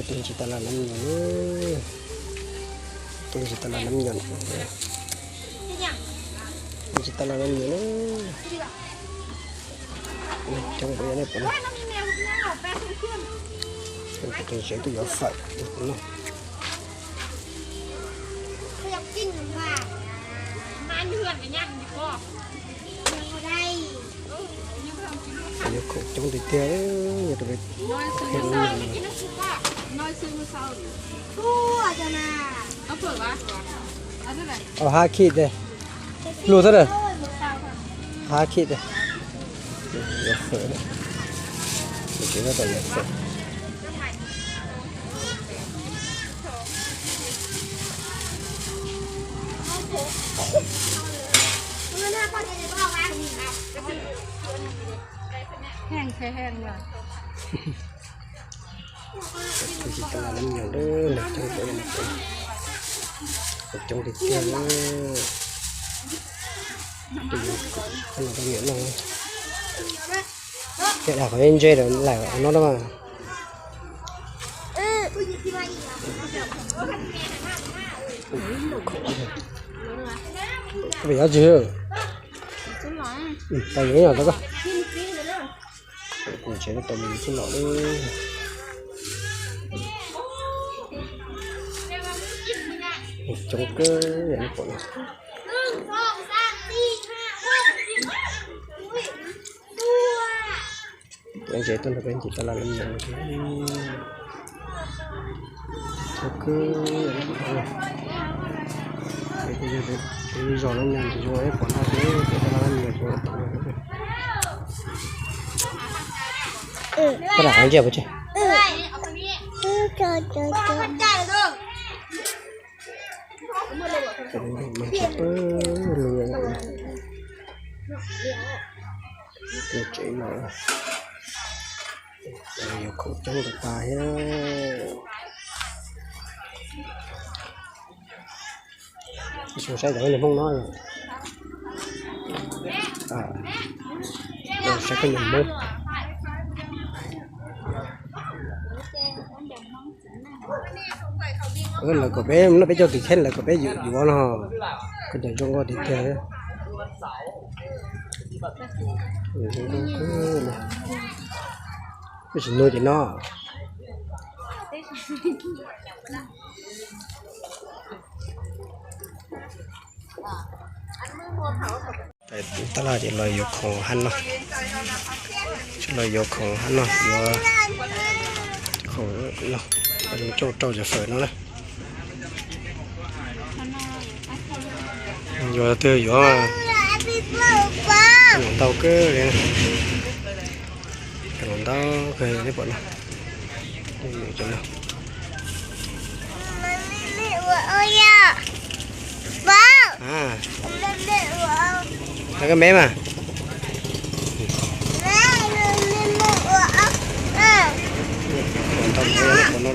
Tus ntsis tas los nab nyoos, tus ntsis tas los nab nyoos, tus ntsis tas los nab nyoos na. Coob, nej pom na, tus tsev tuaj yuav fawm no. Yuav khoom coob tiag tiag, yuav rau peb. Hab khij tes, luj xwb na. Hab khij tes, yuav fawm, tsev no tau yuav fawm. Heej, heej. Tus ntsis tas los nab nyoos, coob tiag tiag. Tus ntsis tas los nab nyoos no, cov dag qhov ntse lawm no na mas. Peb yuav tsis, tau yuav ib yam rau koj. Kuv tsev no tau me xub los li. Coob kawg, yam nej pom no. Ntses tuaj nrog peb ntsis tas los nab nyoos, coob kawg. Peb yog lub zos nab nyoos ntsis zuag, peb pom no ces peb tas los nab nyoos zuag tom no. Koj lam qhov ntsia pov tseg. Tus tsev no yuav khoom coob tas tas thiab. Xyov saib cov me nyuam Hmoob no, saib koj nyuam Hmoob. Lawv kom peb no, peb coj tus kheej lawv kom peb yuav no, koj cov zoo nkauj tiag tiag. Peb tsis nug ces no. Tab laj ces los yuav khoom hab no, los yuav khoom hab no, yuav khoom no, coj rau cov fawm no na. Yuav twg yuav, ntau kawg li, ntau kawg li pom no. Koj me mas. Ntau kawg li pom no.